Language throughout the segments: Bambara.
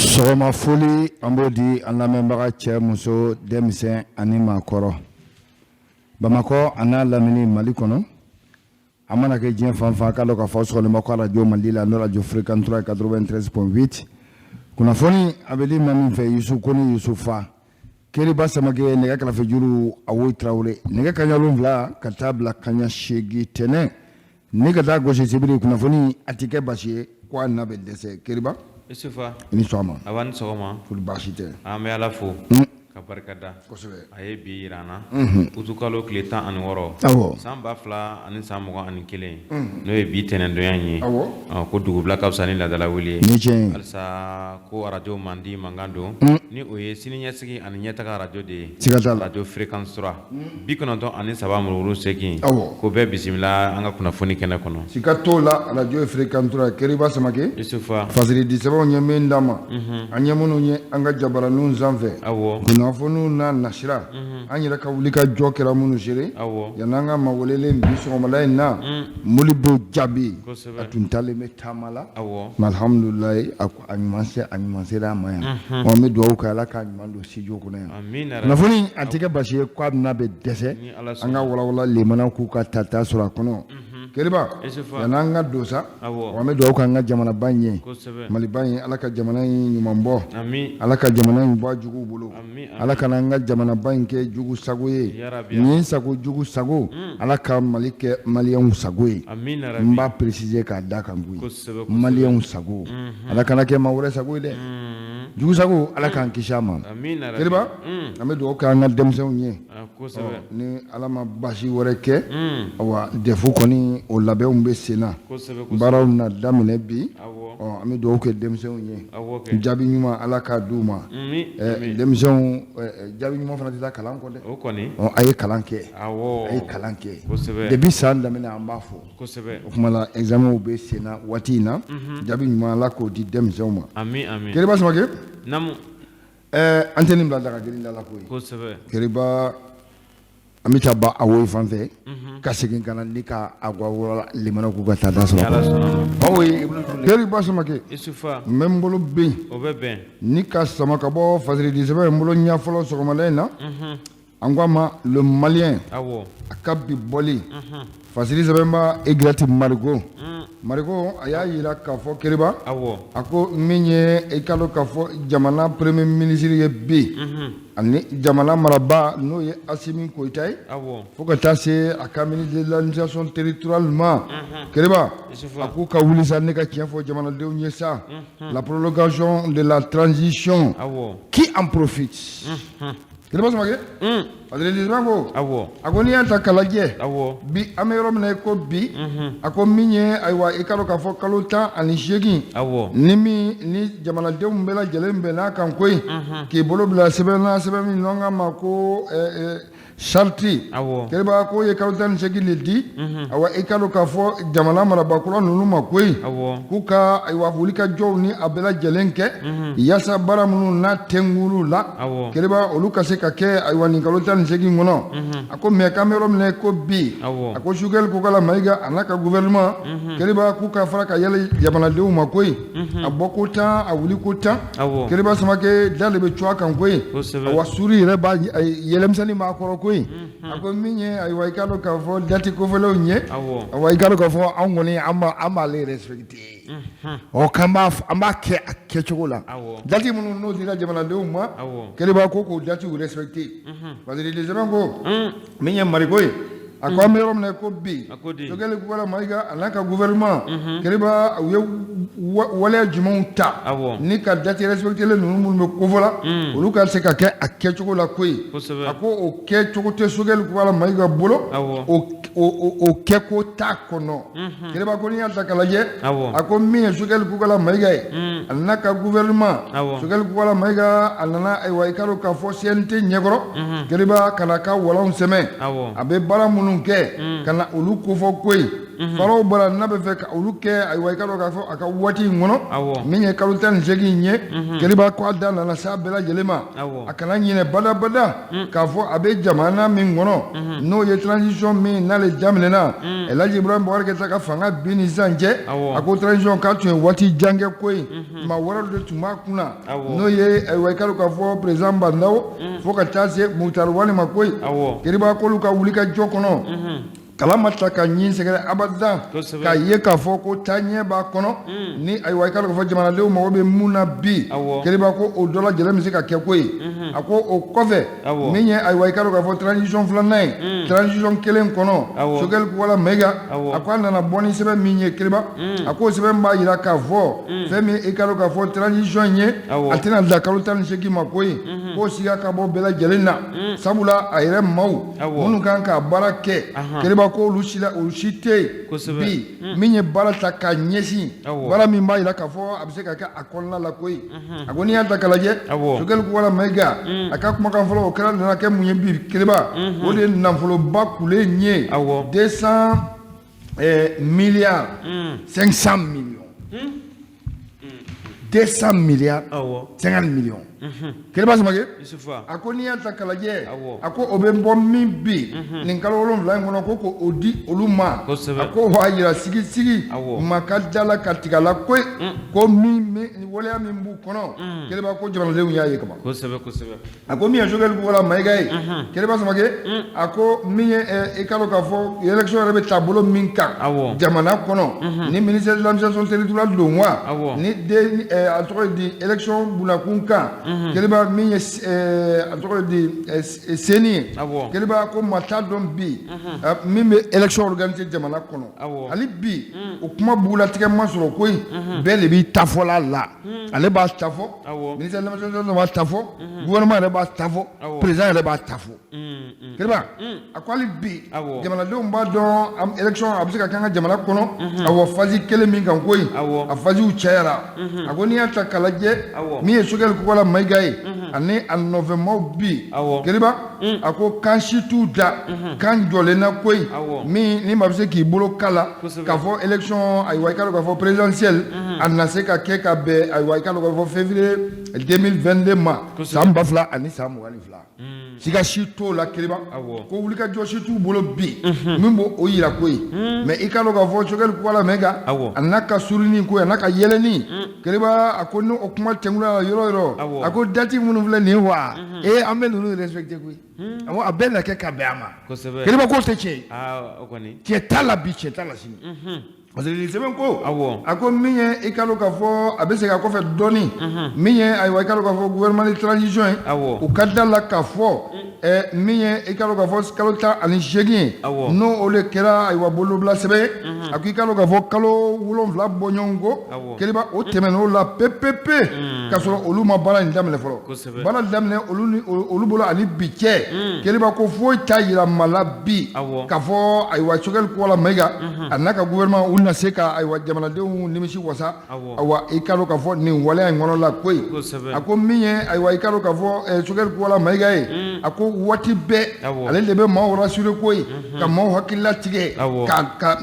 Sɔgɔma foli an b'o di an lamɛnbaga cɛ muso denmisɛn ani maakɔrɔ Bamakɔ a n'a lamini Mali kɔnɔ a mana kɛ diɲɛ fan fan k'a dɔn k'a fɔ sɔgɔlen b'aw ka arajo Mali la n'o arajo Fréquence 3 93.8 kunnafoni a bɛ di maa min fɛ Yusu Kone Yusufa Keriba Samakɛ nɛgɛ karafejuru Awoyi Tarawele nɛgɛ kanɲɛ 7 ka taa bila kanɲɛ 8 tɛnɛn ni ka taa gosi sibiri kunnafoni a tɛ kɛ basi ye ko a na bɛ dɛsɛ Keriba Yusufa i ni sɔgɔma a ni sɔgɔma kɔri baasi tɛ an bɛ Ala fo ka barika da kosɛbɛ a ye bi jira an na utukalo tile 16 awɔ san 2021 n'o ye bi tɛnɛndonya in ye awɔ ko dugubila ka fisa ni laadala wuli ye ni tiɲɛ ye halisa ko arajo mandi mankan don ni o ye sini ɲɛsigi ani ɲɛtaga arajo de ye siga t'a la arajo Fréquence 3 93 murumuru 8 awɔ ko bɛɛ bisimila an ka kunnafoni kɛnɛ kɔnɔ siga t'o la arajo ye Fréquence 3 Keriba Samakɛ Yusufa fasiridi sɛbɛnw ye min d'an ma an ye minnu ye an ka jabaraninw sanfɛ awɔ kunnafoniw n'a nasira an yɛrɛ ka wuli ka jɔ kɛra minnu seere awɔ yan'an ka maa welelen bi sɔgɔmada in na Modibo Jaabi kosɛbɛ a tun taalen bɛ taama la awɔ mais alhamdulilayi a a ɲuman sera an ma yan an bɛ dugawu kɛ Ala k'a ɲuman don studio kɔnɔ yan amiina kunnafoni a tɛ kɛ basi ye k'a bɛna bɛ dɛsɛ ni Ala an sɔnna ka walawala lemanaw k'u ka tata sɔrɔ a kɔnɔ Keriba Yusufa yan'an ka don sa awɔ an bɛ dugawu kɛ an ka jamanaba in ye kosɛbɛ Maliba in Ala ka jamana in ɲuman bɔ ami Ala ka jamana in bɔ a juguw bolo ami Ala kana an ka jamanaba in kɛ jugu sago ye yarabi nin sago jugu sago Ala ka Mali kɛ maliyɛnw sago ye amiina n b'a préciser k'a da kan koyi kosɛbɛ maliyɛnw sago Ala kana kɛ maa wɛrɛ sago ye dɛ jugu sago Ala k'an kisi a ma amiina Keriba an bɛ dugawu kɛ an ka denmisɛnw ye kosɛbɛ ni Ala ma basi wɛrɛ kɛ awa DEF kɔni o labɛnw bɛ sen na kosɛbɛ baaraw na daminɛ bi awɔ ɔ an bɛ dugawu kɛ denmisɛnw ye awɔ kɛ jaabi ɲuman Ala k'a d'u ma ami denmisɛnw jaabi ɲuman fana tɛ taa kalan kɔ dɛ o kɔni ɔ a ye kalan kɛ awɔ a ye kalan kɛ kosɛbɛ depuis san daminɛ an b'a fɔ kosɛbɛ o tuma la examen bɛ sen na waati in na jaabi ɲuman Ala k'o di denmisɛnw ma ami ami Keriba Samakɛ naamu an tɛ nin bila daga girin da la koyi kosɛbɛ Keriba an bɛ taa ba Awoyi fan fɛ ka segin ka na ni ka a wala limanaw k'u ka taa ni sɔrɔ Ala sɔnna ma Awoyi Keriba Samakɛ Yusufa n bɛ n bolo bin o bɛ bɛn ni ka sama ka bɔ fasiridi sɛbɛn n bolo ɲɛ fɔlɔ sɔgɔmada in na an ko a ma Le Malien awɔ a ka bi bɔli fasiri sɛbɛnba Egirati Mariko Mariko a y'a jira k'a fɔ Keriba awɔ a ko min ye i ka dɔn k'a fɔ jamana premier ministre ye bi ani jamana marabaa n'o ye Asimi Goyita ye awɔ fo ka taa se a ka ministre de l'administration territoriale ma Keriba Yusufa a k'u ka wuli sa ne ka tiɲɛ fɔ jamanadenw ye sa la prolongation de la transition awɔ qui en profite Keriba Samakɛ fasiridi sɛbɛn ko awɔ a ko n'i y'a ta k'a lajɛ awɔ bi an bɛ yɔrɔ min na i ko bi a ko min ye ayiwa i ka dɔn k'a fɔ kalo 18 awɔ ni min ni jamanadenw bɛɛ lajɛlen bɛnn'a kan koyi k'i bolo bila sɛbɛn na sɛbɛn min n'an k'a ma ko charte awɔ Keriba k'o ye kalo 18 de di awa i ka dɔn k'a fɔ jamana marabaa kura ninnu ma koyi awɔ k'u ka ayiwa wuli ka jɔw ni a bɛɛ lajɛlen kɛ yaasa baara minnu n'a tɛnkuru la awɔ Keriba olu ka se ka kɛ ayiwa nin kalo 18 kɔnɔ a ko mais k'an bɛ yɔrɔ min na i ko bi awɔ a ko Sogɛli Kokala Mayiga a n'a ka gouvernement Keriba k'u ka fara ka yɛlɛ jamanadenw ma koyi a bɔ ko 10 a wuli ko 10 awɔ Keriba Samakɛ da de bɛ cun a kan koyi kosɛbɛ wa suri yɛrɛ b'a yɛlɛmisɛnnin b'a kɔrɔ koyi a ko min ye ayiwa i k'a dɔn k'a fɔ date kofɔlenw ye awɔ awa i k'a dɔn k'a fɔ anw kɔni an b'ale respecter ɔ k'an b'a an b'a kɛ a kɛcogo la awɔ date minnu n'o dira jamanadenw ma awɔ Keriba ko k'o datew respecter fasiridi sɛbɛn ko min ye Mariko ye a ko an bɛ yɔrɔ min na ko bi a ko di Sogɛli Kokala Mayiga a n'a ka gouvernement Keriba u ye waleya jumɛnw ta awɔ ni ka date respectelen ninnu minnu bɛ kofɔ la olu ka se ka kɛ a kɛcogo la koyi kosɛbɛ a ko o kɛcogo tɛ Sogɛli Kokala Mayiga bolo awɔ o kɛko t'a kɔnɔ Keriba ko n'i y'a ta k'a lajɛ awɔ a ko min ye Sogɛli Kokala Mayiga ye a n'a ka gouvernement awɔ Sogɛli Kokala Mayiga a nana ayiwa i k'a dɔn k'a fɔ CNT ɲɛkɔrɔ Keriba ka na ka walanw sɛmɛ awɔ a bɛ baara minnu kɛ ka na olu kofɔ koyi. Baara o baara n'a bɛ fɛ ka olu kɛ, ayiwa, i ka dɔn k'a fɔ a ka waati in kɔnɔ, min ye kalo 18 in ye, Keriba ko a da nana s'a bɛɛ lajɛlen ma. A kana ɲinɛ badabada k'a fɔ a bɛ jamana min kɔnɔ, n'o ye transition min n'ale daminɛna Elhaji Ibrahim Boubacar Keita ka fanga bin ni sisan cɛ. A ko transition k'a tun ye waati jan kɛ koyi, maa wɛrɛw de tun b'a kunna, n'o ye, ayiwa, i ka dɔn k'a fɔ président Bah N'Daw fo ka taa se Moctar Ouane ma koyi. Keriba k'olu ka wuli ka jɔ kɔnɔ, kala ma ta ka ɲin sɛgɛrɛ abadan, k'a ye k'a fɔ ko taaɲɛ b'a kɔnɔ ni, ayiwa, i ka dɔn k'a fɔ jamanadenw mago bɛ mun na bi. Keriba ko o dɔ lajɛlen bɛ se ka kɛ koyi. A ko o kɔfɛ, min ye, ayiwa, i ka dɔn k'a fɔ transition filanan ye, transition kelen kɔnɔ, Choguel Kokalla Maïga, a ko a nana bɔ ni sɛbɛn min ye, Keriba, a ko sɛbɛn b'a jira k'a fɔ fɛn min, i ka dɔn k'a fɔ transition ye, a tɛna dan kalo 18 ma koyi, k'o siga ka bɔ bɛɛ lajɛlen na, sabula a yɛrɛ maaw minnu kan ka baara kɛ, Keriba ko olu si la, olu si tɛ yen bi min ye baara ta k'a ɲɛsin baara min b'a jira k'a fɔ a bɛ se ka kɛ a kɔnɔna la koyi. A ko n'i y'a ta k'a lajɛ, Choguel Kokalla Maïga, a ka kumakan fɔlɔ, o kɛra nana kɛ mun ye bi, Keriba? O de ye nafoloba kulen ye, 200 milliards 500 millions, 200 milliards 50 millions. Keriba Samake, a ko n'i y'a ta k'a lajɛ, a ko o bɛ bɔ min bi nin kalo 7 in kɔnɔ, ko k'o di olu ma, a ko b'a jira sigisigi maa ka da la ka tigɛ a la koyi, ko min waleya min b'u kɔnɔ, Keriba ko jamanadenw y'a ye kaban. A ko min ye Choguel Kokalla Maïga ye, Keriba Samake, a ko min ye, i ka dɔn k'a fɔ élection yɛrɛ bɛ taabolo min kan jamana kɔnɔ, ni ministère de l'administration territoriale don wa, ni den a tɔgɔ ye di, élection bunakun kan, Keriba, min ye a tɔgɔ ye di, CENI ye, Keriba ko maa t'a dɔn bi min bɛ élection organiser jamana kɔnɔ. Hali bi o kuma bugulatigɛ ma sɔrɔ koyi. Bɛɛ de b'i ta fɔla la, ale b'a ta fɔ, ministère de l'administration b'a ta fɔ, gouvernement yɛrɛ b'a ta fɔ, président yɛrɛ b'a ta fɔ. Keriba, a ko hali bi jamanadenw b'a dɔn élection a bɛ se ka kɛ an ka jamana kɔnɔ, awɔ, phase kelen min kan koyi, a phasew cayara. A ko n'i y'a ta k'a lajɛ, min ye Choguel Kokalla Maïga ye ani a nɔfɛmaw bi, Keriba, a ko kan si t'u da kan jɔlen na koyi, min ni maa bɛ se k'i bolo kala k'a fɔ élection, ayiwa, i ka dɔn k'a fɔ présidentielle a na se ka kɛ ka bɛn, ayiwa, i ka dɔn k'a fɔ février 2022 ma, san 2022. Siga si t'o la, Keriba, ko wulikajɔ si t'u bolo bi min b'o o yira koyi. Mais i ka dɔn k'a fɔ Choguel Kokalla Maïga, a n'a ka suruni ko, a n'a ka yɛlɛni, Keriba, a ko ni o kuma tɛnkula yɔrɔ o yɔrɔ, a ko date minnu filɛ nin ye wa, ee, an bɛ ninnu respecter koyi. Awɔ, a bɛɛ na kɛ ka bɛn a ma. Keriba k'o tɛ tiɲɛ ye, tiɲɛ t'a la bi, tiɲɛ t'a la sini, parce que nin sɛbɛn ko, a ko min ye, i ka dɔn k'a fɔ a bɛ segin a kɔfɛ dɔɔni, min ye, ayiwa, i ka dɔn k'a fɔ gouvernement de transition ye, u ka da la k'a fɔ min ye, i ka dɔn k'a fɔ kalo 18 ye, n'o o de kɛra, ayiwa, bolobila sɛbɛn ye. A ko i ka dɔn k'a fɔ kalo 7 bɔ ɲɔgɔn kɔ, Keriba, o tɛmɛn'o la pepepe k'a sɔrɔ olu ma baara in daminɛ fɔlɔ. Baara daminɛ olu ni olu bolo ani bi cɛ, Keriba ko foyi t'a yira maa la bi k'a fɔ, ayiwa, Choguel Kokalla Maïga a n'a ka gouvernement, u na se ka, ayiwa, jamanadenw nimisi wasa, ayiwa, i ka dɔn k'a fɔ nin waleya in kɔnɔ la koyi. A ko min ye, ayiwa, i ka dɔn k'a fɔ Choguel Kokalla Maïga ye, a ko waati bɛɛ ale de bɛ maaw rassurer koyi, ka maaw hakili latigɛ, ka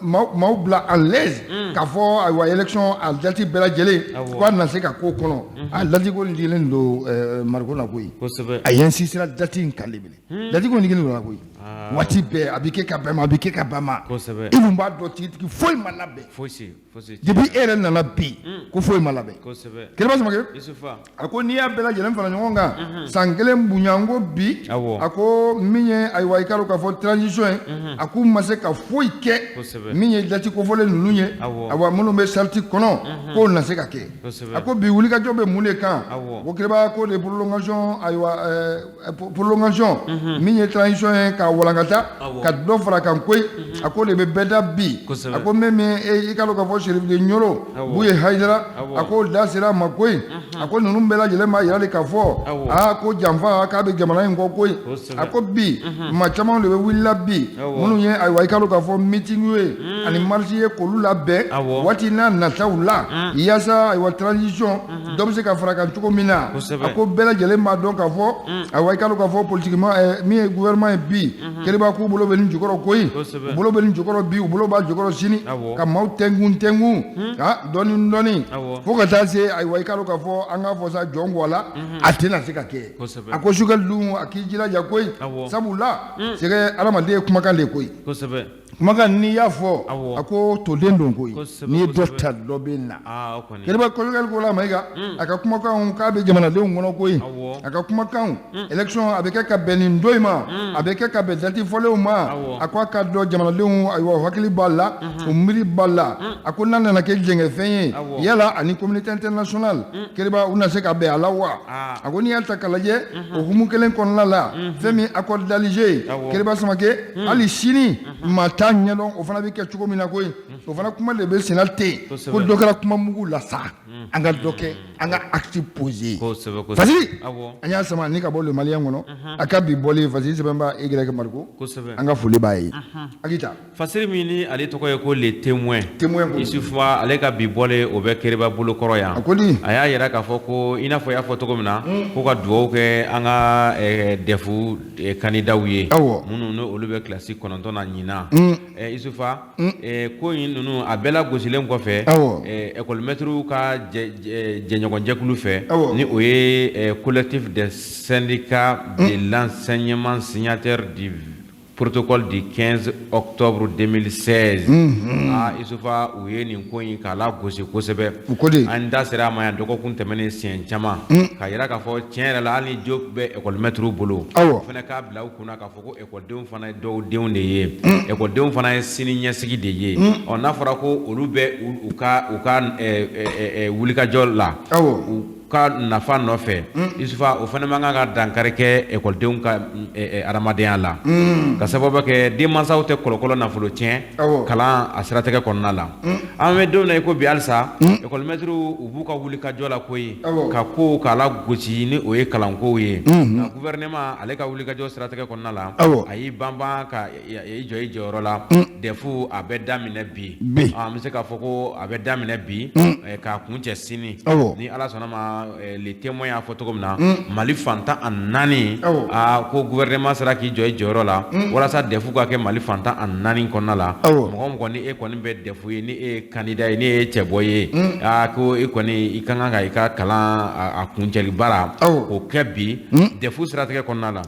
maaw bila à l'aise k'a fɔ, ayiwa, élection a date bɛɛ lajɛlen ko a na se ka k'o kɔnɔ. A date ko digilen don Mariko la koyi. A insistera date in kan de bilen, date ko digilen don la koyi. Waati bɛɛ a bɛ kɛ ka bɛn ma, a bɛ kɛ ka bɛn ma. I dun b'a dɔn tigitigi foyi ma labɛn depuis e yɛrɛ nana bi, ko foyi ma labɛn. Keriba Samake, a ko n'i y'a bɛɛ lajɛlen fara ɲɔgɔn kan, san kelen bonyanko bi, a ko min ye, ayiwa, i ka dɔn k'a fɔ transition ye, a k'u ma se ka foyi kɛ min ye date kofɔlen ninnu ye, ayiwa, minnu bɛ charte kɔnɔ, k'o na se ka kɛ. A ko bi wulikajɔ bɛ mun de kan? Ko Keriba ko de prolongation, ayiwa, prolongation min ye transition ye, ka walankata ka dɔ fara kan koyi, a ko de bɛ bɛɛ da bi. A ko min i ka dɔn k'a fɔ Chérif de Nioro, Bouye Haidara, a ko da sera a ma koyi. A ko ninnu bɛɛ lajɛlen b'a yira de k'a fɔ aa, ko janfa k'a bɛ jamana in kɔ koyi. A ko bi maa caman de bɛ wulila bi, minnu ye, ayiwa, i ka dɔn k'a fɔ meeting ye ani marche ye, k'olu labɛn waati n'a nataw la, yaasa, ayiwa, transition dɔ bɛ se ka fara kan cogo min na. A ko bɛɛ lajɛlen b'a dɔn k'a fɔ, ayiwa, i ka dɔn k'a fɔ politiquement, min ye gouvernement ye bi. Keriba k'u bolo bɛ nin jukɔrɔ koyi, u bolo bɛ nin jukɔrɔ bi, u bolo b'a jukɔrɔ sini, ka maaw tɛnkun tɛnkun dɔɔni dɔɔni fo ka taa se, ayiwa, i k'a dɔn k'a fɔ an k'a fɔ sa jɔn ko a la, a tɛna se ka kɛ. A ko Sogɛli dun, a k'i jilaja koyi, sabula sɛgɛ adamaden ye kumakan de koyi. Kumakan n'i y'a fɔ, a ko toden don koyi, n'i ye dɔ ta dɔ bɛ na. Keriba Sogɛli Kokala Mayiga, a ka kumakan k'a bɛ jamanadenw kɔnɔ koyi. A ka kumakan, élection a bɛ kɛ ka bɛn nin don in ma, a bɛ kɛ ka bɛn date fɔlenw ma. A ko a ka dɔn jamanadenw, ayiwa, hakili b'a la, u miiri b'a la. A ko n'a nana kɛ jɛngɛfɛn ye, yala ani communauté internationale, Keriba, u na se ka bɛn a la wa? A ko n'i y'a ta k'a lajɛ, o hukumu kelen kɔnɔna la, fɛn min accord d'Alger, Keriba Samakɛ, hali sini maa t'a ɲɛdɔn o fana bɛ kɛ cogo min na koyi. O fana kuma de bɛ senna ten, ko dɔ kɛra kuma mugu la sa, an ka dɔ kɛ, an ka acte poser. Fasiri, an y'a sama ni ka bɔ Le Malien kɔnɔ, a ka bi bɔli fasiri sɛbɛnba Y Mariko, an ka foli b'a ye. Akita. Fasiri min ni ale tɔgɔ ye ko Le Témoin, Isufa, ale ka bi bɔlen o bɛ Keriba bolokɔrɔ yan. A ko di? A y'a jira k'a fɔ ko i n'a fɔ i y'a fɔ cogo min na, ko ka dugawu kɛ an ka DEF kandidaw ye, minnu ni olu bɛ kilasi 9 na ɲinan. Isufa, ko in ninnu a bɛɛ lagosilen kɔfɛ, ɛkɔlimɛtiriw ka jɛɲɔgɔnjɛkulu fɛ, ni o ye Collectif des syndicats de l'enseignement signataire du protocole du 15 octobre 2016, aa Isufa, u ye nin ko in k'a lagosi kosɛbɛ. U ko di? An da sera a ma yan dɔgɔkun tɛmɛnen siɲɛ caman, ka jira k'a fɔ tiɲɛ yɛrɛ la, hali ni jo bɛ ɛkɔlimɛtiriw bolo, o fana k'a bila u kunna k'a fɔ ko ɛkɔlidenw fana ye dɔw denw de ye, ɛkɔlidenw fana ye sini ɲɛsigi de ye. Ɔ, n'a fɔra ko olu bɛ u ka wulikajɔ la u ka nafa nɔfɛ, Isufa, o fana man kan ka dankari kɛ ekɔlidenw ka adamadenya la, ka sababu kɛ denmansaw tɛ kɔlɔkɔlɔ nafolo tiɲɛ kalan a siratigɛ kɔnɔna la. An bɛ don na i ko bi, halisa ekɔlimɛtiriw u b'u ka wulikajɔ la koyi, ka ko k'a lagosi ni o ye kalankow ye. Nka gouvernement ale ka wulikajɔ siratigɛ kɔnɔna la, a y'i banban ka i jɔ i jɔyɔrɔ la. DEF a bɛ daminɛ bi, an bɛ se k'a fɔ ko a bɛ daminɛ bi k'a kuncɛ sini, ni Ala sɔnna ma. Le Témoin y'a fɔ cogo min na, Mali fan 14, aa ko gouvernement sera k'i jɔ i jɔyɔrɔ la walasa DEF ka kɛ Mali fan 14 kɔnɔna la. Mɔgɔ o mɔgɔ ni e kɔni bɛ DEF ye, ni e ye candidat ye, ni e ye cɛbɔ ye, aa ko e kɔni i ka kan ka i ka kalan a kuncɛli baara k'o kɛ bi DEF siratigɛ kɔnɔna la.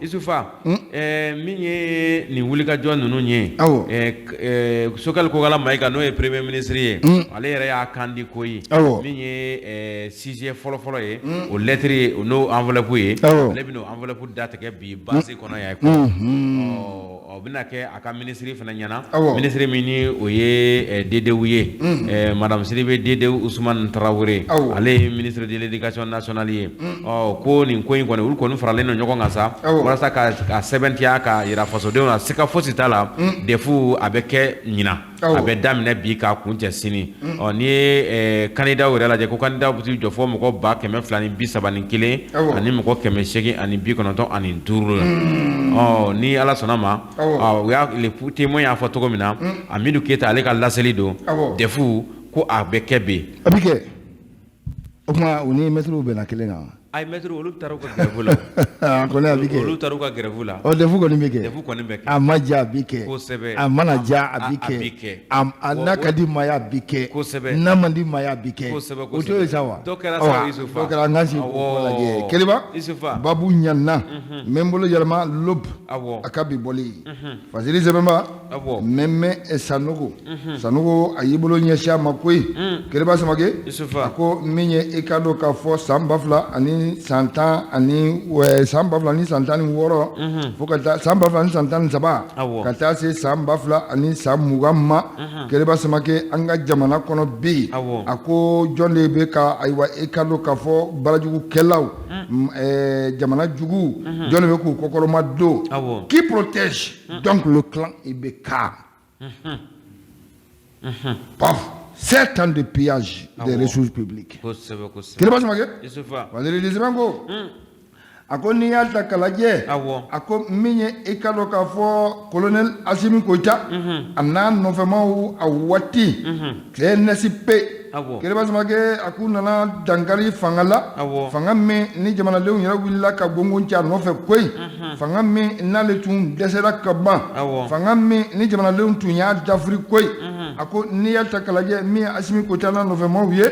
Isufa, min ye nin wulikajɔ ninnu ye, Sogɛli Kokala Mayiga, n'o ye premier ministre ye, ale yɛrɛ y'a kan di koyi. Min ye sujet fɔlɔfɔlɔ ye, o lettre n'o enveloppe ye, ale bɛna o enveloppe datigɛ bi base kɔnɔ yan. O bɛna kɛ a ka minisiri fana ɲɛna, minisiri min ni o ye DDU ye, madame Sidibe DDU Usumani Tarawele, ale ye ministre de l'éducation nationale ye. Ɔ, ko nin ko in kɔni, olu kɔni faralen don ɲɔgɔn kan sa walasa ka sɛbɛntiya ka jira fasodenw na, siga fosi t'a la, DEF a bɛ kɛ ɲinan, a bɛ daminɛ bi k'a kuncɛ sini. Ɔ, n'i ye kandidaw yɛrɛ lajɛ, ko kandidaw bɛ t'i jɔ fɔ mɔgɔ 231 ani mɔgɔ 895 la. Ɔ, ni Ala sɔnna ma, u y'a Le Témoin y'a fɔ cogo min na, Amidu Keyita ale ka laseli don, DEF ko a bɛ kɛ bi. A bɛ kɛ. O tuma u ni mɛtiriw bɛnna kelen kan. Ayi, mɛtiriw olu taara u ka grève la. A kɔni a bɛ kɛ. Olu taara u ka grève la. Ɔ, DEF kɔni bɛ kɛ. DEF kɔni bɛ kɛ. A ma diya a bɛ kɛ. Kosɛbɛ. A mana diya a bɛ kɛ. A bɛ kɛ. A n'a ka di maa ye a bɛ kɛ. Kosɛbɛ. N'a man di maa ye a bɛ kɛ. Kosɛbɛ. O t'o ye sa wa? Dɔ kɛra sa, Isufa. Dɔ kɛra, an k'an sigi k'o lajɛ. Keliba. Isufa. Babu ɲana. N bɛ n bolo yɛlɛma L'Aube. Awɔ. A ka bi bɔli ye. Fasiri sɛbɛnba. Mɛmɛ Sanogo, Sanogo a y'i bolo ɲɛsin a ma koyi. Keriba Samakɛ, a ko min ye i ka dɔn k'a fɔ san ba fila ani san tan ani san ba fila ni san 16 fo ka taa san 2013 ka taa se san 2020 ma, Keriba Samakɛ, an ka jamana kɔnɔ bi, a ko jɔn de bɛ ka, ayiwa, i ka dɔn k'a fɔ baarajugukɛlaw, jamana jugu, jɔn de bɛ k'u kɔkɔrɔmadon? Qui protège donc le clan IBK? Paf, 7 ans de pillage des ressources publiques. Keriba Samakɛ, Fasiri sɛbɛn ko, a ko n'i y'a ta k'a lajɛ, a ko min ye i ka dɔn k'a fɔ colonel Asimi Goyita a n'a nɔfɛmaw a waati CNSP. Keriba Samakɛ, a k'u nana dankari fanga la, fanga min ni jamanadenw yɛrɛ wulila ka gongon ci a nɔfɛ koyi, fanga min n'ale tun dɛsɛra ka ban, fanga min ni jamanadenw tun y'a dafiri koyi. A ko n'i y'a ta k'a lajɛ, min ye Asimi Goyita n'a nɔfɛmaw ye,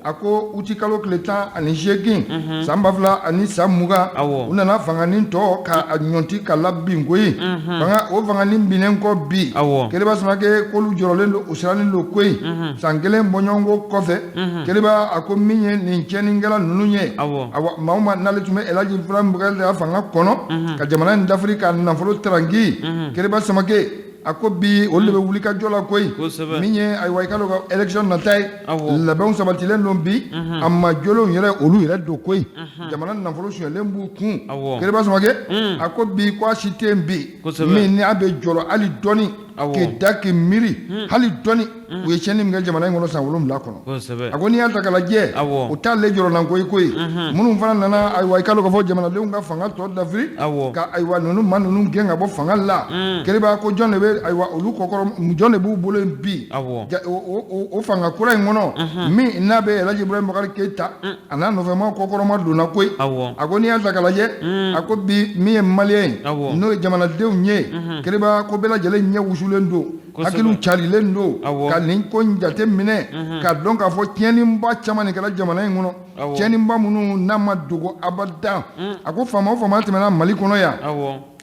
a ko utikalo tile 18 san 2020, u nana fanganin tɔ ka ɲɔnti ka labin koyi. Fanga o fanganin binnen kɔ bi, Keriba Samakɛ, k'olu jɔrɔlen don, u sirannen don koyi. San kelen bɔɲɔgɔnko kɔfɛ, Keriba, a ko min ye nin tiɲɛnikɛla ninnu ye, awa, maa o maa n'ale tun bɛ Elhaji Ibrahim Boubacar fanga kɔnɔ ka jamana in dafiri ka nafolo taranki, Keriba Samakɛ, a ko bi olu de bɛ wuli ka jɔ la koyi. Min ye, ayiwa, i ka dɔn ka élection nata ye, labɛnw sabatilen don bi. A maa jolenw yɛrɛ, olu yɛrɛ don koyi. Jamana nafolo sonyɛlen b'u kun. Keriba Samakɛ, a ko bi ko a si tɛ yen bi min n'a bɛ jɔrɔ hali dɔɔni, k'i da k'i miiri hali dɔɔni u ye tiɲɛni min kɛ jamana in kɔnɔ san 7 kɔnɔ. A ko n'i y'a ta k'a lajɛ, o t'ale jɔrɔnanko ye koyi. Minnu fana nana, ayiwa, i ka dɔn k'a fɔ jamanadenw ka fanga tɔ dafiri ka, ayiwa, ninnu maa ninnu gɛn ka bɔ fanga la, Keriba ko jɔn de bɛ, ayiwa, olu kɔkɔrɔ, jɔn de b'u bolo yen bi o fanga kura in kɔnɔ min n'a bɛ Elhaji Ibrahim Boubacar Keita a n'a nɔfɛmaa kɔkɔrɔma donna koyi? A ko n'i y'a ta k'a lajɛ, a ko bi min ye maliyɛn ye, n'o ye jamanadenw ye, Keriba ko bɛɛ lajɛlen ɲɛ wusulen don, hakiliw carilen don ka nin ko in jate minɛ k'a dɔn k'a fɔ tiɲɛniba caman de kɛra jamana in kɔnɔ, tiɲɛniba minnu n'a ma dogo abada. A ko faama o faama tɛmɛna Mali kɔnɔ yan,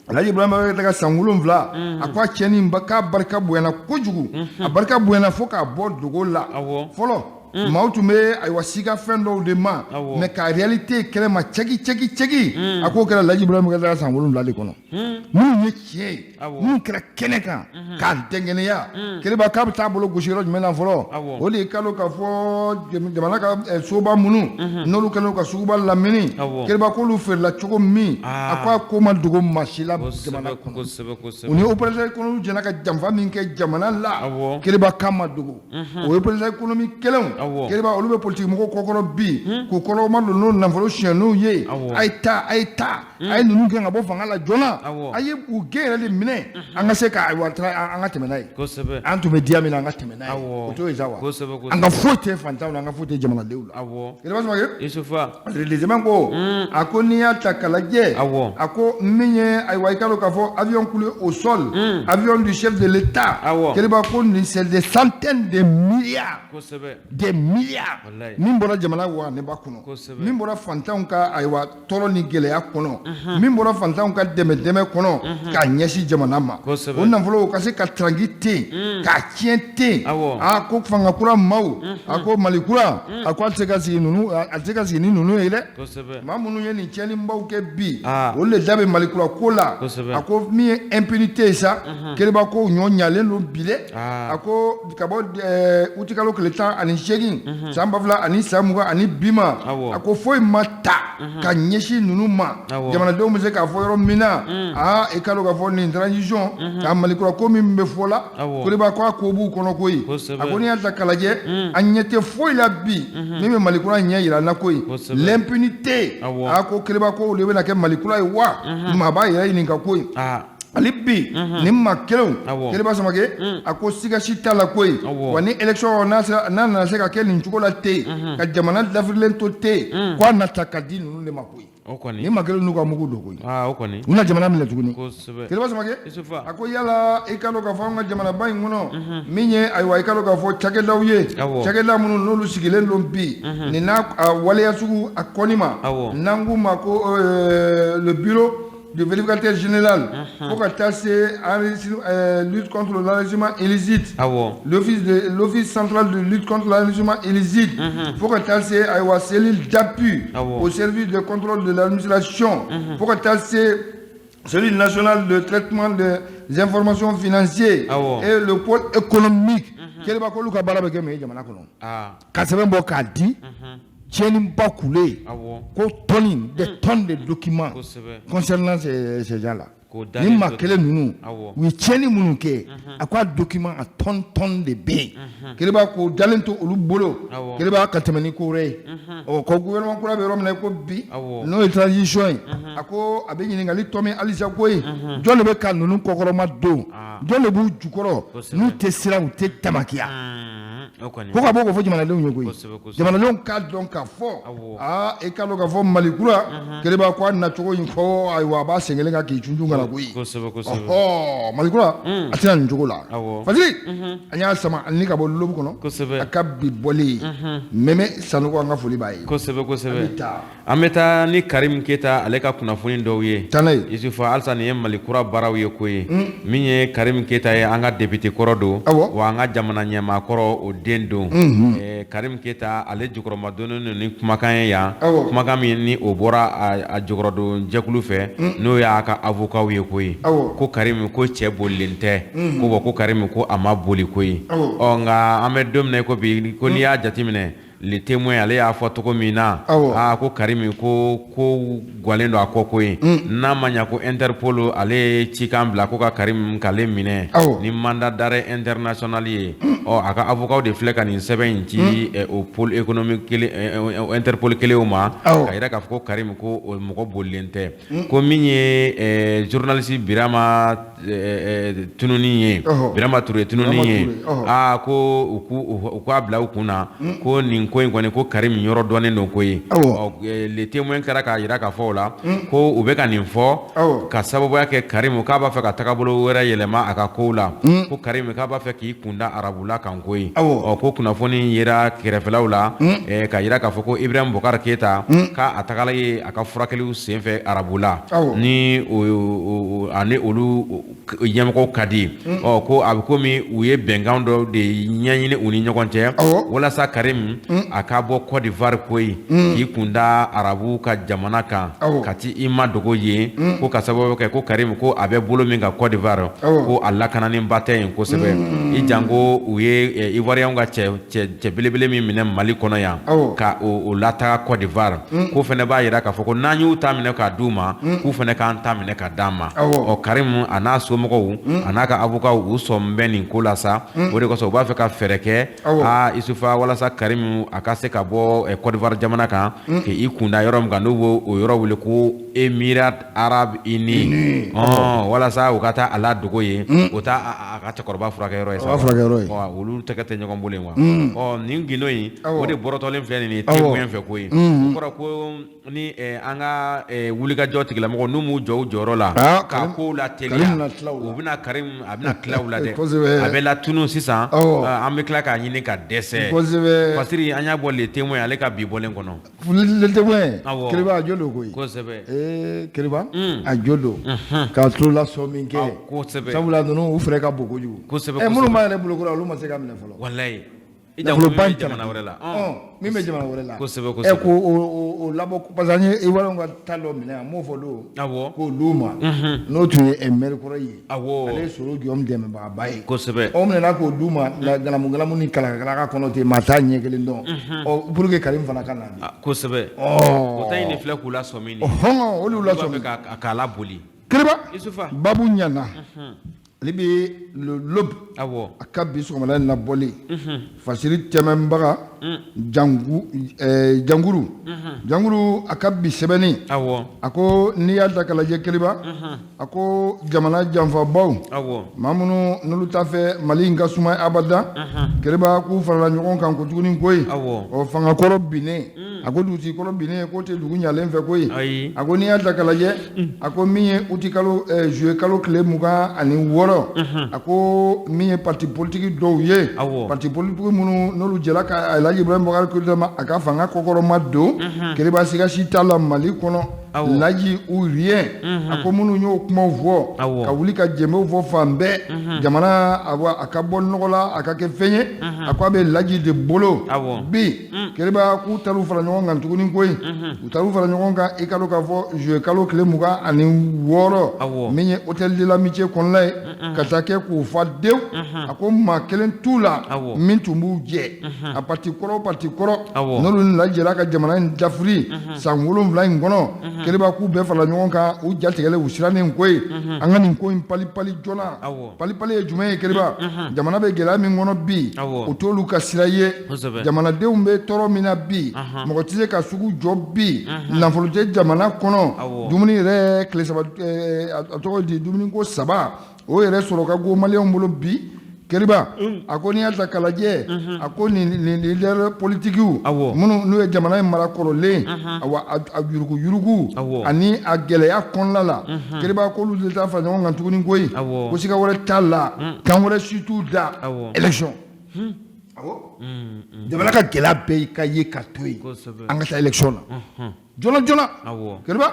Alhaji Ibrahima Boubacar ka san 7, a ko a tiɲɛniba k'a barika bonyana kojugu, a barika bonyana fo k'a bɔ dogo la. Fɔlɔ, maaw tun bɛ, ayiwa, siga fɛn dɔw de ma, mais ka réalité kɛlɛ ma cɛki cɛki cɛki, a k'o kɛra Alhaji Ibrahima Boubacar ka san 7 de kɔnɔ. Minnu ye tiɲɛ ye, minnu kɛra kɛnɛ kan k'a dɛnkɛnɛya, Keriba k'a bɛ taa bolo gosi yɔrɔ jumɛn na fɔlɔ? O de ye kalo k'a fɔ jamana ka soba minnu n'olu kɛlen ka suguba lamini, Keriba k'olu feerela cogo min, a ko a ko ma dogo maa si la jamana kɔnɔ. U ni opérateur économique jɛna ka janfa min kɛ jamana la, Keriba k'a ma dogo. O opérateur économique kelenw, Keriba, olu bɛ politique mɔgɔw kɔkɔrɔ bi k'u kɔrɔma don n'o nafolo sonyɛniw ye. A ye taa, a ye taa, a ye ninnu gɛn ka bɔ fanga la joona, a ye u gɛn yɛrɛ de minɛ, an ka se ka, ayiwa, an ka tɛmɛ n'a ye. An tun bɛ diya min na, an ka tɛmɛ n'a ye. O t'o ye sa wa? An ka foyi tɛ fantanw na, an ka foyi tɛ jamanadenw la. Keriba Samaké ko, a ko n'i y'a ta k'a lajɛ, a ko min ye, ayiwa, i ka dɔn k'a fɔ avion coulé au sol, avion du chef de l'État, Keriba ko nin c'est des centaines de milliards, des milliards min bɔra jamana waganeba kɔnɔ, min bɔra fantanw ka, ayiwa, tɔɔrɔ ni gɛlɛya kɔnɔ, min bɔra fantanw ka dɛmɛ dɛmɛ kɔnɔ k'a ɲɛsin jamana ma, o nafolo ka se ka taranki ten k'a tiɲɛ ten. A ko fanga kura maaw, a ko Mali kura, a ko a tɛ se ka sigi ninnu, a tɛ se ka sigi ni ninnu ye dɛ. Maa minnu ye nin tiɲɛnibaw kɛ bi, olu de da bɛ Mali kura ko la. A ko min ye impunité ye sa, Keriba ko ɲɔ ɲalen don bi dɛ. A ko ka bɔ utikalo tile 18 san 2020 ani bi ma, a ko foyi ma ta ka ɲɛsin ninnu ma. Jamanadenw bɛ se k'a fɔ yɔrɔ min na, aa, i ka dɔn k'a fɔ nin transition ka Mali kura ko min bɛ fɔ la, Keriba ko a ko b'u kɔnɔ koyi. A ko n'i y'a ta k'a lajɛ, an ɲɛ tɛ foyi la bi min bɛ Mali kura ɲɛ yira an na koyi. L'impunité, a ko Keriba ko olu bɛna kɛ Mali kura ye wa? Maa b'a yɛrɛ ɲininka koyi. Hali bi nin maa kelenw, Keriba Samakɛ, a ko siga si t'a la koyi. Wa ni élection n'a sera, n'a nana se ka kɛ nin cogo la ten, ka jamana dafirilen to ten, ko a na ta ka di ninnu de ma koyi. Ni maa kelen n'u ka mugu don koyi, u na jamana minɛ tuguni. Keriba Samakɛ, a ko yala i ka dɔn k'a fɔ an ka jamanaba in kɔnɔ, min ye, ayiwa, i ka dɔn k'a fɔ cakɛdaw ye, cakɛda minnu n'olu sigilen don bi, nin n'a waleya sugu a kɔni ma, n'an k'u ma ko le bureau du vérificateur général, fo ka taa se lutte contre l'enrichissement illicite, l'office central de lutte contre l'enrichissement illicite, fo ka taa se, ayiwa, cellule d'appui au service de contrôle de l'administration, fo ka taa se cellule nationale de traitement des informations financières et le pôle économique, Keriba k'olu ka baara bɛ kɛ mun ye jamana kɔnɔ? Ka sɛbɛn bɔ k'a di, tiɲɛniba kule ko tonnes, des tonnes de documents concernant ces gens-là. Ni maa kelen ninnu, u ye tiɲɛni minnu kɛ, a ko a document a tonne tonne de bɛ yen. Keriba k'o dalen to olu bolo. Keriba ka tɛmɛ ni ko wɛrɛ ye. Ɔ, ko gouvernement kura bɛ yɔrɔ min na ko bi, n'o ye transition ye, a ko a bɛ ɲininkali tɔ min halisa koyi, jɔn de bɛ ka ninnu kɔkɔrɔma don? Jɔn de b'u jukɔrɔ n'u tɛ siran, u tɛ tamakiya? Ko ka bɔ k'o fɔ jamanadenw ye koyi, jamanadenw k'a dɔn k'a fɔ aa e k'a dɔn k'a fɔ Mali kura Keriba ko a nacogo in ko ayiwa a b'a sen kelen kan k'i cun ka na koyi. Ɔhɔ, Mali kura a tɛna nin cogo la. Fasiri, an y'a sama ani ka bɔ L'Aube kɔnɔ, a ka bi bɔlen Mɛmɛ Sanogo, an ka foli b'a ye. Kosɛbɛ kosɛbɛ. An bɛ taa ni Karim Keyita ale ka kunnafoni dɔw ye. Taa n'a ye. Isufu, halisa nin ye Mali kura baaraw ye koyi. Min ye Karim Keyita ye, an ka député kɔrɔ don. Awɔ. Wa an ka jamana ɲɛmaa kɔrɔ, o den don. Karim Keyita ale jukɔrɔmadonnen don ni kumakan ye yan. Awɔ. Kumakan min ni o bɔra a jukɔrɔdon jɛkulu fɛ, n'o y'a ka avocats ye koyi. Awɔ. Ko Karim ko cɛ bolilen tɛ. Ko bon, ko Karim ko a ma boli koyi. Awɔ. Ɔ nka an bɛ don min na i ko bi, ko n'i y'a jateminɛ, Le Témoin ale y'a fɔ cogo min na, awɔ, aa ko Karim ko ko gwalen don a kɔ koyi, n'a ma ɲa ko Interpol ale ye cikan bila ko ka Karim k'ale minɛ, awɔ, ni mandat d'arrêt international ye. Ɔ a ka avocats de filɛ ka nin sɛbɛn in ci o pôle économique kelen, Interpol kelenw ma, awɔ, ka jira k'a fɔ ko Karim ko o mɔgɔ bolilen tɛ. Ko min ye journaliste Birama tununi ye, Birama Ture tununi ye, aa ko u k'a bila u kun na ko nin ko in kɔni ko Karim yɔrɔ dɔnnen don koyi. Le Témoin kɛra k'a jira k'a fɔ o la ko u bɛ ka nin fɔ ka sababuya kɛ Karim k'a b'a fɛ ka tagabolo wɛrɛ yɛlɛma a ka kow la, ko Karim k'a b'a fɛ k'i kunda arabula kan koyi. Ɔ ko kunnafoni yera kɛrɛfɛlaw la ka jira k'a fɔ ko Ibrahim Boubacar Keita k'a tagala ye a ka furakɛliw senfɛ arabula, ni ani olu ɲɛmɔgɔw ka di. Ɔ ko a bɛ komi u ye bɛnkan dɔ de ɲɛɲini u ni ɲɔgɔn cɛ walasa Karim a ka bɔ Côte d'Ivoire koyi, k'i kunda arabu ka jamana kan, ka taa i madogo yen, ko ka sababu kɛ ko Karim ko a bɛ bolo min kan Côte d'Ivoire, ko a lakananenba tɛ yen kosɛbɛ. I janko u ye Ivoirien ka cɛ belebele min minɛ Mali kɔnɔ yan, ka o lataga Côte d'Ivoire, k'o fana b'a jira k'a fɔ ko n'an y'u ta minɛ k'a d'u ma, k'u fana k'an ta minɛ ka d'an ma. Ɔ Karim a n'a somɔgɔw a n'a ka avocats u sɔn bɛ nin ko la sa. O de kosɔn u b'a fɛ ka fɛɛrɛ kɛ, aa Isufa, walasa Karim a ka se ka bɔ Côte d'Ivoire jamana kan k'i kunda yɔrɔ min kan, n'u b'o yɔrɔ wele ko Émirats arabes unis, walasa u ka taa a ladogo yen, o taa a ka cɛkɔrɔba furakɛyɔrɔ ye sa, olu tɛgɛ tɛ ɲɔgɔn bolo wa. Ɔ nin gindo in, o de bɔrɔtɔlen filɛ nin ye Témoin fɛ koyi. O kɔrɔ ko ni an ka wulikajɔ tigilamɔgɔw n'u m'u jɔ u jɔyɔrɔ la ka kow lateliya, u bɛna Karim a bɛna tila u la dɛ, a bɛ latunu sisan, an bɛ tila k'a ɲini ka dɛsɛ. Fasiri, an y'a bɔ Le Témoin ale ka bi bɔlen kɔnɔ. Le Témoin, Keriba a jo don koyi. Kosɛbɛ. Ee Keriba a jo don k'a to lasɔmi kɛ. Kosɛbɛ. Sabula ninnu u fɛɛrɛ ka bon kojugu. Kosɛbɛ. Minnu b'a yɛrɛ bolokɔrɔ, olu ma se ka minɛ fɔlɔ. Walayi. Nafoloba in jamana wɛrɛ la. Min bɛ jamana wɛrɛ la. Kosɛbɛ kosɛbɛ. Ko o labɔ parce que an ye Ivoirien ka ta dɔ minɛ yan, n m'o fɔ don. Awɔ. K'o d'u ma. N'o tun ye maire kɔrɔ ye. Awɔ. Ale ye Soro Guillaume dɛmɛbagaba ye. Kosɛbɛ. O minɛna k'o d'u ma galamu galamu ni kalakalaka kɔnɔ ten, maa t'a ɲɛ kelen dɔn. Ɔ pour que Karim fana ka na bi. Kosɛbɛ. O ta in de filɛ k'u lasɔmi nin ye. Ɔhɔn, o de y'u lasɔmi. U b'a fɛ k'a laboli. Keriba. Isufa. Babu ɲana. Ale bɛ L'aube. Awɔ. A ka bi sɔgɔmada in labɔlen. Fasiri tɛmɛnbaga. Jangu Janguru. Janguru a ka bi sɛbɛnni. Awɔ. A ko n'i y'a ta k'a lajɛ Keriba. A ko jamana janfabaw. Awɔ. Maa minnu n'olu t'a fɛ Mali in ka suma abada. Keriba k'u farala ɲɔgɔn kan ko tuguni koyi. Awɔ. Ɔ fangakɔrɔ binnen. A ko dugutigi kɔrɔ binnen k'o tɛ dugu ɲalen fɛ koyi. Ayi. A ko n'i y'a ta k'a lajɛ. A ko min ye uti kalo juillet kalo tile 26, a ko min ye parti politique dɔw ye, parti politique minnu n'olu jɛra ka Elhaji Ibrahim Boubacar Keïta ma a ka fanga kɔkɔrɔma don, Keriba siga si t'a la Mali kɔnɔ, Laji ou rien, a ko minnu y'o kumaw fɔ, ka wuli ka jɛnbew fɔ fan bɛɛ, jamana a ka bɔ nɔgɔ la, a ka kɛ fɛn ye, a ko a bɛ Laji de bolo bi. Keriba k'u taar'u fara ɲɔgɔn kan tuguni koyi. U taar'u fara ɲɔgɔn kan, i ka dɔn k'a fɔ juillet kalo tile 26, min ye hôtel de l'amitié kɔnɔna ye, ka taa kɛ k'u fa dewu. A ko maa kelen t'u la min tun b'u jɛ. A parti kɔrɔ parti kɔrɔ n'olu ni Laji jɛra ka jamana in dafiri san 7 in kɔnɔ, Keriba k'u bɛɛ farala ɲɔgɔn kan, u jatigɛlen, u sirannen koyi. An ka nin ko in palipali joona. Palipali ye jumɛn ye Keriba? Jamana bɛ gɛlɛya min kɔnɔ bi, o t'olu ka sira ye. Jamanadenw bɛ tɔɔrɔ min na bi, mɔgɔ tɛ se ka sugu jɔ bi, nafolo tɛ jamana kɔnɔ, dumuni yɛrɛ tile saba, a tɔgɔ di, dumuniko saba o yɛrɛ sɔrɔ ka go maliyɛnw bolo bi. Keriba a ko n'i y'a ta k'a lajɛ a ko nin leader politikiw minnu n'u ye jamana in mara kɔrɔlen awa a yuruguyurugu ani a gɛlɛya kɔnɔna la Keriba k'olu de t'a fara ɲɔgɔn kan tuguni koyi ko siga wɛrɛ t'a la kan wɛrɛ si t'u da élection awɔ jamana ka gɛlɛya bɛɛ ka ye ka to yen an ka taa élection na joona joona Keriba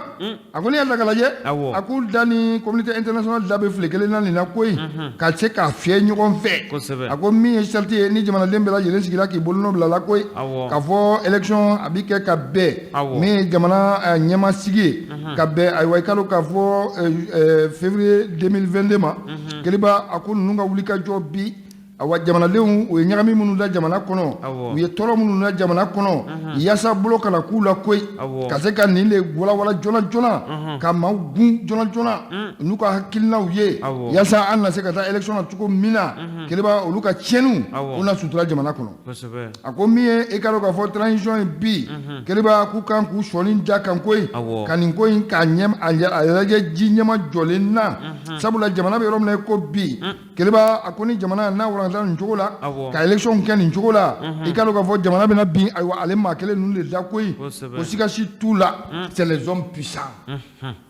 a ko n'i y'a ta k'a lajɛ a k'u da ni communauté internationale da bɛ file kelen na nin na koyi ka se k'a fiyɛ ɲɔgɔn fɛ a ko min ye charte ye ni jamanaden bɛɛ lajɛlen sigira k'i bolonɔ bila la koyi k'a fɔ élection a bɛ kɛ ka bɛn min ye jamana ɲɛmaa sigi ye ka bɛn ayiwa i k'a dɔn k'a fɔ février 2022 ma Keriba a ko ninnu ka wulikajɔ bi awa jamanadenw u ye ɲagami minnu da jamana kɔnɔ u ye tɔɔrɔ minnu da jamana kɔnɔ yaasa bolo kana k'u la koyi ka se ka nin de walawala joona joona ka maaw gun joona joona n'u ka hakilinaw ye yaasa an na se ka taa élection na cogo min na Keriba olu ka tiɲɛniw u na sutura jamana kɔnɔ a ko min ye i k'a dɔn k'a fɔ transition ye bi Keriba k'u kan k'u sɔnin da kan koyi ka nin ko in k'a ɲɛ a lajɛ ji ɲɛma jɔlen na sabula jamana bɛ yɔrɔ min na ko bi Keriba a ko ni jamana n'a walankata nin cogo la ka élection kɛ nin cogo la i k'a dɔn k'a fɔ jamana bɛna bin ayiwa ale maa kelen ninnu de da koyi ko siga si t'u la c'est les hommes puissants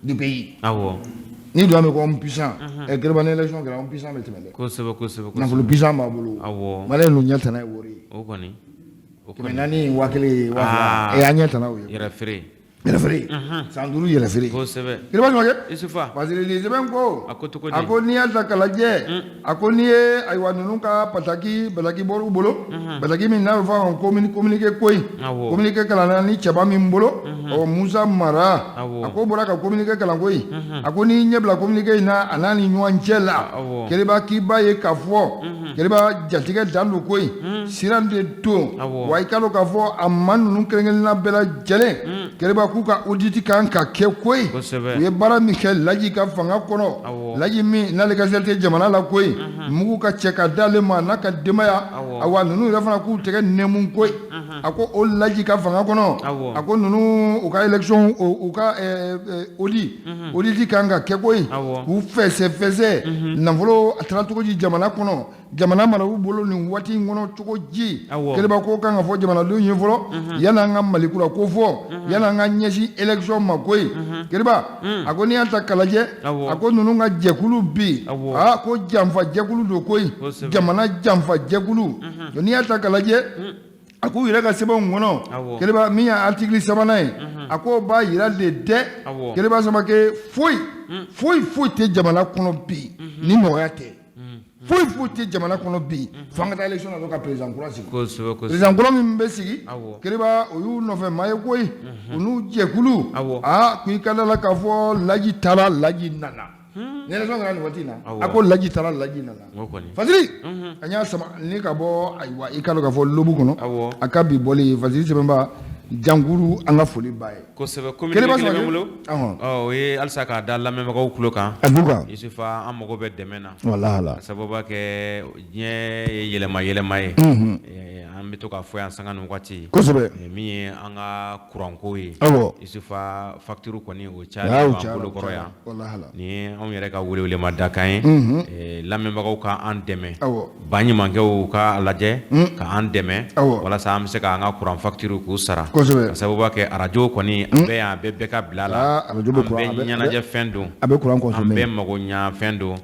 du pays n'i dun y'a mɛn ko homme puissant ɛ Keriba ni élection kɛra homme puissant bɛ tɛmɛ dɛ nafolo puissant b'a bolo maliyɛn ninnu ɲɛ tana ye wari ye 400 1000 2000 ɛ an ɲɛ tana o ye yɛrɛ feere yɛrɛ san 5 yɛrɛ feere kosɛbɛ Keriba Samake Isufa parce que nin sɛbɛn ko a ko cogo di a ko n'i y'a ta k'a lajɛ a ko n'i ye ayiwa ninnu ka pataki bataki bɔr'u bolo bataki min n'a bɛ fɔ a ma communiqué ko in communiqué kalanna ni cɛba min bolo ɔ Musa Mara a ko bɔra ka communiqué kalan ko in a ko n'i ɲɛ bila communiqué in na a n'a ni ɲɔgɔn cɛ la Keriba k'i b'a ye k'a fɔ Keriba jatigɛ dan don ko in siran de don wa i k'a dɔn k'a fɔ a maa ninnu kelen-kelenna bɛɛ lajɛlen Keriba k'u ka audit kan ka kɛ koyi u ye baara min kɛ Laji ka fanga kɔnɔ Laji min n'ale ka sɛte jamana la koyi mugu ka cɛ ka d'ale ma n'a ka denbaya awa ninnu yɛrɛ fana k'u tɛgɛ nɛmu koyi a ko o Laji ka fanga kɔnɔ a ko ninnu u ka élection u ka audit kan ka kɛ koyi k'u fɛsɛfɛsɛ nafolo a taara cogo di jamana kɔnɔ jamana mara u bolo nin waati in kɔnɔ cogo di Keriba ko kan ka fɔ jamanadenw ye fɔlɔ yanni an ka Mali kura ko fɔ yanni an ka ɲɛsin élection ma koyi Keriba a ko n'i y'a ta k'a lajɛ a ko ninnu ka jɛkulu bi aa ko janfa jɛkulu don koyi jamana janfa jɛkulu n'i y'a ta k'a lajɛ a k'u yɛrɛ ka sɛbɛnw kɔnɔ Keriba min ye article sabanan ye a ko b'a jira de dɛ Keriba Samake foyi foyi foyi tɛ jamana kɔnɔ bi ni nɔgɔya tɛ foyi foyi tɛ jamana kɔnɔ bi fo an ka taa élection na dɔrɔn ka président kura sigi président kura min bɛ sigi Keriba o y'u nɔfɛ maa ye koyi u n'u jɛkulu aa ko i ka da la k'a fɔ Laji taara Laji nana ni élection kɛra nin waati in na a ko Laji taara Laji nana Fasiri an y'a sama ni ka bɔ ayiwa i k'a dɔn k'a fɔ lobu kɔnɔ a ka bi bɔli Fasiri sɛbɛnba jankuru an ka foli b'a ye kosɛbɛ communiqué kelen bɛ n bolo o ye halisa k'a da lamɛnbagaw tulo kan Isufa an mago bɛ dɛmɛ na walahi ka sababu kɛ diɲɛ ye yɛlɛma yɛlɛma ye an bɛ to k'a fɔ yan sanga ni waati kosɛbɛ min ye an ka kuranko ye Isufa facture kɔni o cayalen b'an bolo kɔrɔ yan nin ye anw yɛrɛ ka welewelema dakan ye lamɛnbagaw ka an dɛmɛ baɲumankɛw ka lajɛ ka an dɛmɛ walasa an bɛ se k'an ka kuran facture k'u sara ka sababu kɛ arajo kɔni an bɛ yan a bɛ bɛɛ ka bila la an bɛɛ ɲɛnajɛ fɛn don a bɛ kuran an bɛɛ mago ɲa fɛn don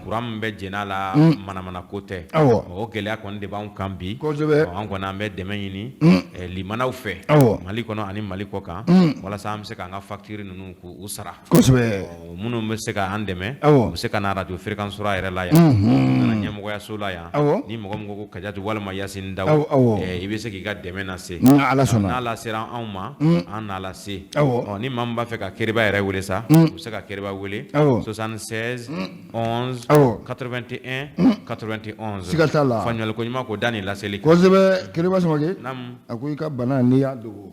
kuran min bɛ jeni a la manamana ko tɛ o gɛlɛya kɔni de b'an kan bi an kɔni an bɛ dɛmɛ ɲini limanaw fɛ Mali kɔnɔ ani Mali kɔ kan walasa an bɛ se k'an ka facture ninnu k'u sara kosɛbɛ minnu bɛ se k'an dɛmɛ u bɛ se ka na arajo fréquence sura yɛrɛ la yan nana ɲɛmɔgɔyaso la yan ni mɔgɔ min ko Kajatu walima Yasini Daw i bɛ se k'i ka dɛmɛ lase ala sɔnna n'a lasera anw ma an n'a lase ni maa min b'a fɛ ka Keriba yɛrɛ wele sa u bɛ se ka Keriba wele 76 11 81 91 siga t'a la faamuyali ko ɲuman k'o da nin laseli kosɛbɛ Keriba Samake a ko i ka bana n'i y'a dogo.